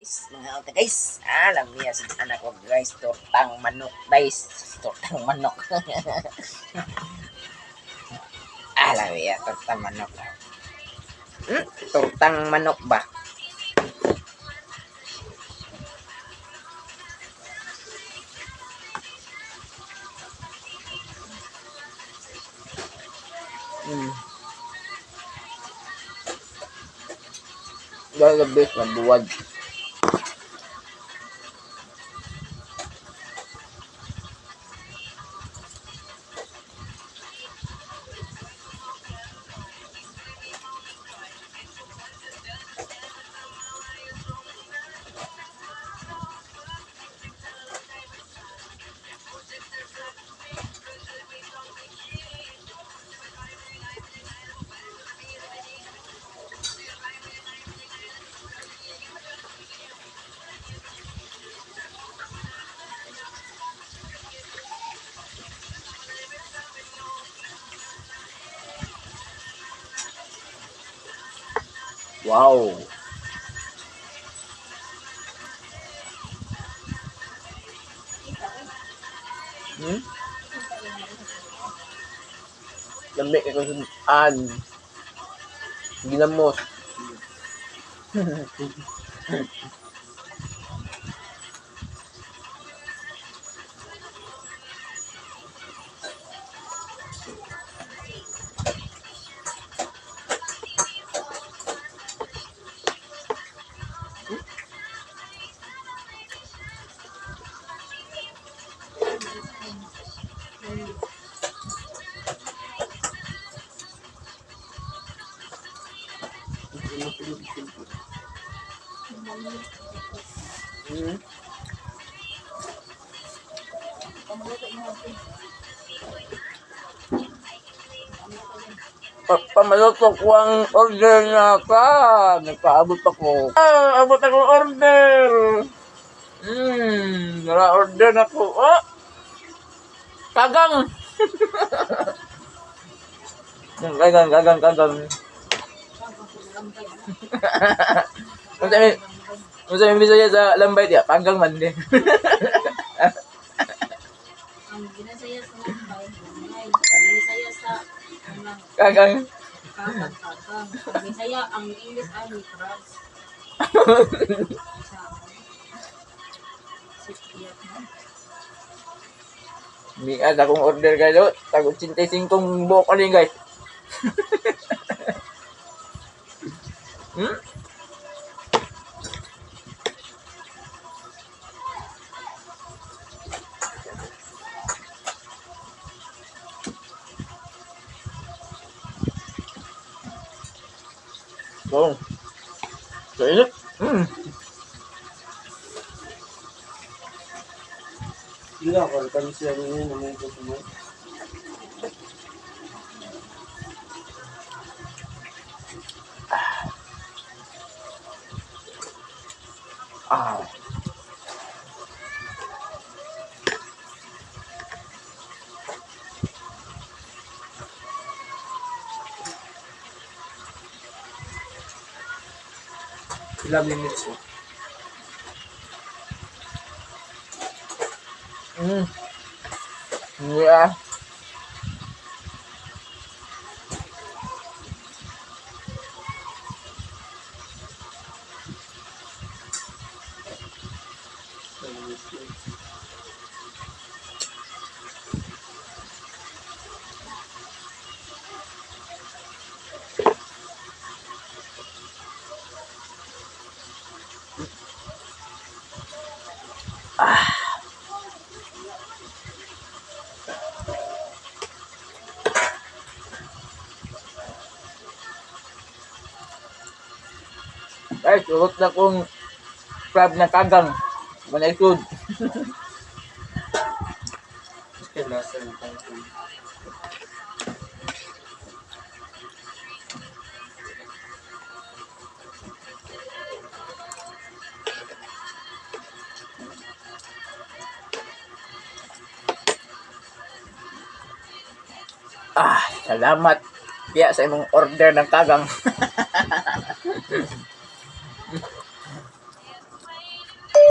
Mga auta, guys. Ah, lamiya sa anak ko, guys. Tortang manok, guys. Tortang manok. Ah, lamiya. Tortang manok. Tortang manok ba? Dahil the best, mabuwad. Wow. Lami kay kung sudan. Ginamos. Pamaluto ko ang order na ka. Nagpaabot ako. Ah, abot ako order. Nara order na ko. Oh! Kagang! Kagang, kagang, kagang. Unsa may Bisaya sa lambay diya? Panggang man din. Ang ginasaya sa lambay, lambay. Ang Bisaya sa mga Kagang. kakang kakang. Ang Bisaya, ang English ay may crabs. Sa Cypriot mo. Miad akong order, guys. Oh, tag 85 buok ani, guys. Bong. So, init. Sila, kung siya ngayon, naman ko mo. Ah. Ilang minutes mo? Yeah. Ilang minutes yun? Guys, urot na kong crab na kagang. Wala food. Kaya lasa ng kangkong. Ah, salamat. Kaya sa imong order ng kagang.